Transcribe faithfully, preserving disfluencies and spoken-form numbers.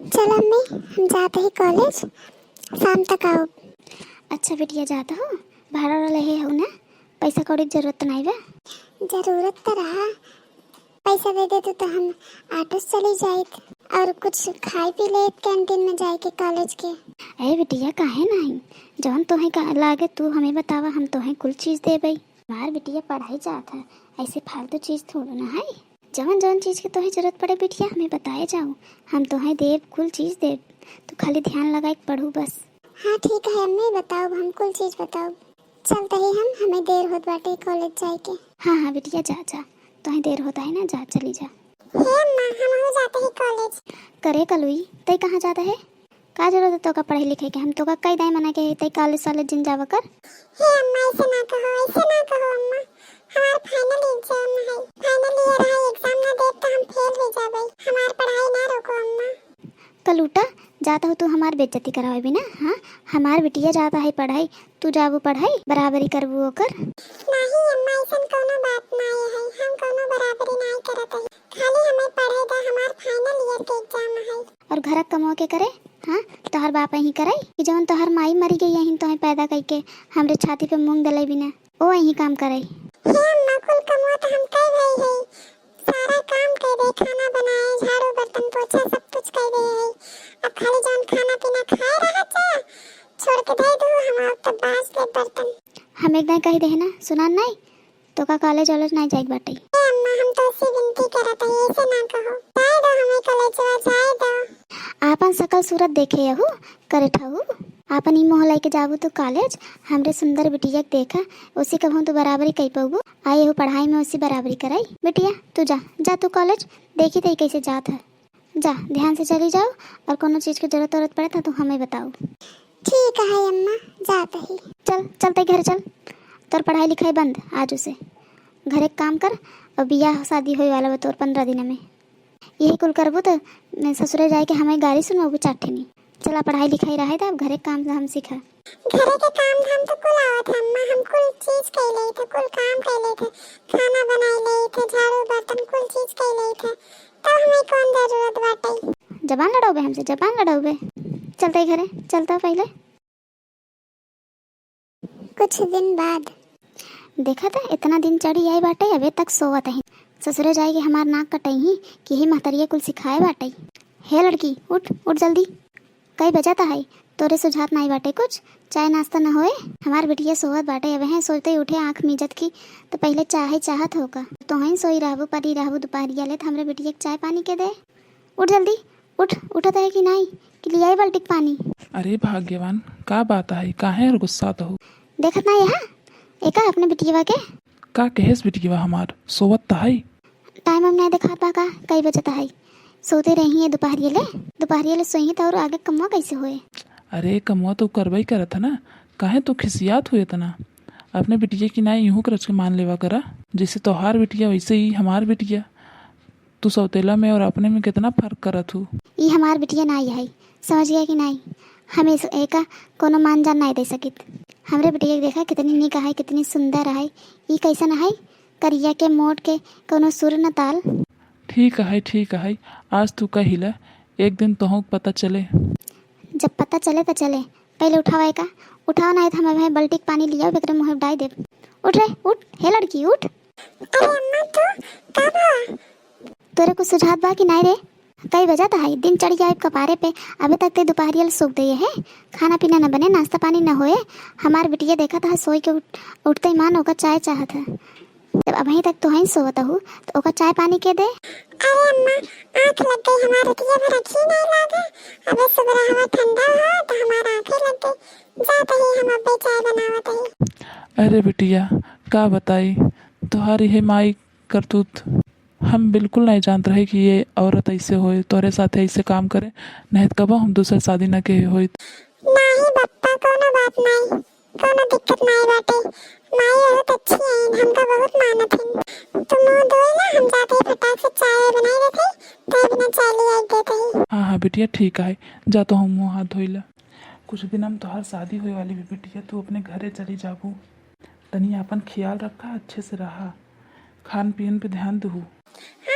चल अम्मी, हम जात ही कॉलेज, शाम तक आउब। अच्छा बिटिया, जात हो, भाड़ा वाड़ा लेहे हो ना, पैसा कौड़ी के जरूरत तो नाई बा? जरूरत तो रहा, पैसा दे देतू तो हम ऑटो से चली जाइत और कुछ खाई पी लेत कैंटीन में जाए के कॉलेज के। ए बिटिया, काहे नाई, जौन तोहे का लागे तू हमें बतावा, हम तोहे कुल चीज देबई। हमार बिटिया पढ़ाई जात है, ऐसे फालतू चीज थोड़ो ना है। जवन जवन चीज के तोहे जरूरत पड़े बिटिया, हमें बताए जाओ, हम तोहे देब, कुल चीज देब, तू खाली ध्यान लगाए के पढ़ू बस। हाँ ठीक है अम्मी, बताओ, हम कुल चीज बताओ। चलते ही हम, हमें देर होत बाटे कॉलेज जाए के। हाँ हाँ बिटिया, जा जा, तोहे देर होता है ना, जा चली जा। हे अम्मा, हम हो जाते ही कॉलेज। करे कलुई, तई कहाँ जाता है? का जरूरत है तोका पढ़ाई लिखाई के? हम तोका कई दाई मना के है, तई कॉलेज सालेज जिन जावा कर। हे अम्मा, ऐसे ना कहो, ऐसे ना कहो अम्मा, हमार फाइनल एग्जाम है, फाइनल ईयर है, एग्जाम ना देब तो हम फेल हो जाबे, हमार पढ़ाई ना रोको अम्मा। कलूटा, जाता हो तू हमार बेइज्जती करावे बिना, हाँ? हमार बिटिया जाता है पढ़ाई, तू जाबू पढ़ाई, बराबरी करबू ओकर। नहीं अम्मा, ऐसन कोनो बात नहीं है, हम कोनो बराबरी नहीं करत है, खाली हमें पढ़े दा, हमार फाइनल ईयर के एग्जाम है। और घर क कमवा के करे? हाँ, तोहर बाप ही करे कि जवन तोहर माई मरी गई यहीं तोहे पैदा कई के हमरे छाती पे मूंग दले बिना ओ यहीं काम करे। हे अम्मा, कुल कमवा तो हम कई भाई है, सारा काम कई दे, खाना बनाए, झाड़ू बर्तन पोछा सब कुछ कई दे है। अब खाली जवन खाना पीना खाए रहा चा, छोड़ के दे दू, हम अब तो बाज ले बर्तन। हम एक दाई कही दे है ना, सुना नहीं? तोका कॉलेज वॉलेज नाई जाइक बाटे। ए अम्मा, हम तोसे विनती करत हई, ऐसे ना कहो। जाए दो हमें कॉलेजवा, जाए दो। आपन सकल सूरत देखे यहू, करे ठहू। आपन ई मोह लइके जाबू तू कॉलेज, हमरे सुंदर बिटिया के देखा, उसी कबहूँ तू बराबरी कई पउबू। आ यहू पढ़ाई में उसी बराबरी कराई। बिटिया, तू जा, जा तू कॉलेज, देखी तई कैसे जात है। जा, ध्यान से चली जाओ, और कोनो चीज के जरूरत वरूरत पड़े तो तू हमें बताओ। ठीक है अम्मा, जात ही। चल, चल तई घर चल, तोर पढ़ाई लिखाई बंद आज से। घरे क काम कर, और बियाह शादी होए वाला बा तोर पन्द्रह दिन में। यही कुल करबू तो ससुरे जाए के हमें गारी सुनबू चार ठेनी। चला, पढ़ाई लिखाई रहे दा, अब घरे क काम धाम सीखा। घरे के काम धाम तो कुल आवत है अम्मा, हम कुल चीज कई लेइत है, कुल काम कई लेइत है, खाना बनाई लेइत है, झाड़ू बर्तन कुल चीज कई लेइत है, तब हमें कौन जरूरत बाटे? जबान लड़ाउबे हमसे, जबान लड़ाउबे। चलते घरे, चलता पहले। कुछ दिन बाद। देखा था, इतना दिन चढ़ी आई बाटे, अबे तक सोवत है। ससुरे जाए के हमार नाक कटई ही कि यही महतरिया कुल सिखाए बाटे। हे लड़की, उठ, उठ जल्दी। कई बजत है, तोरे सुझात नाई बाटे कुछ? चाय नाश्ता न होए? हमार बिटिया सोवत बाटे, अबे हैं सोते उठे आँख मीजत की, तो पहले चाहे चाहत होका। तोहई सोई रहबू, परी रहबू दुपहरिया ले, तो हमरे बिटिया के चाय पानी के दे। उठ जल्दी, उठ, उठत है कि नाई, कि लियाई बाल्टी के पानी? अरे भाग्यवान, का बात है, काहे और गुस्सात हो? देखत ना यहाँ, एका अपने बिटिया के। का कहेस बिटिया हमार, सोवत त है? टाइम हम नाई देखात बा का, कई बजत है? सोते रही है दुपहरिया ले, दुपहरिया ले सोई है तो और आगे कमवा कैसे होए? अरे कमवा तो करबई करत है ना, काहे तू खिसियात हो इतना? अपने बिटिया की नाई यूं करच के मान लेवा करा, जैसे तोहार बिटिया वैसे ही हमार बिटिया। तू सौतेला में और अपने में कितना फर्क करत हू। ई हमार बिटिया नाई है, समझ गया कि नाई? हम इस, एका कोनो मान जान नाई दे सकित। हमरे बिटिया के देखा कितनी नीक है, कितनी सुंदर है। ई कैसन है? करिया के, मोट के, कोनो सुर न ताल। ठीक है, ठीक है, आज तू कहिला, एक दिन तोहूँ के पता चले। जब पता चले त चले, पहले उठावा एका, उठावा, नाई त हम अबे बाल्टी के पानी लियाओ, एकरे मुँहे डाई देब। उठ रे, उठ, हे लड़की, उठ। अरे अम्मा, तू का भा? तोरे कुछ सुझात बा कि नाई रे? कई बजत है, दिन चढ़ जाए कपारे पे, अबे तक ते दुपहरिया ले सोख दे है, खाना पीना न बने, नाश्ता पानी न होए। हमार बिटिया देखत है सोई के उठ, उठते ही मान ओका चाय चाहत है। जब अबहीं तक तोहई सोवत हू, तो ओका चाय पानी के दे। अरे अम्मा, आँख लग गई हमार, रतिया भर अखी नहीं लागे। अबे सुबह हवा ठंडा हो, तो हमार आँखें लग गई। जात ही हम अबे चाय बनावत ही। अरे बिटिया, का बताई, तोहार इहे माई करतूत। हम बिल्कुल नहीं जानत रहे कि ये औरत ऐसे होए, तोरे साथे ऐसे काम करे, नहीं तो कबो हम दूसर शादी न के होइत। नहीं बप्पा, कोनो बात नहीं। कोनो दिक्कत नाई बाटे। माई बहुत अच्छी हईन, हमका बहुत मानत हईन। तू मुँह धोई ला, हम जाते ही फटाक से चाय बनाई देते ही, तय बिना चाय ले आई देते ही। हाँ, हाँ, बिटिया, ठीक है, जा तो हम मुँह हाथ धोई ला। कुछ दिन हम तोहार शादी होए वाली भी बिटिया, तू अपने घरे चली जाबू। तनी आपन ख्याल रखा, अच्छे से रहा, खान पीन पे ध्यान दहू। हाँ,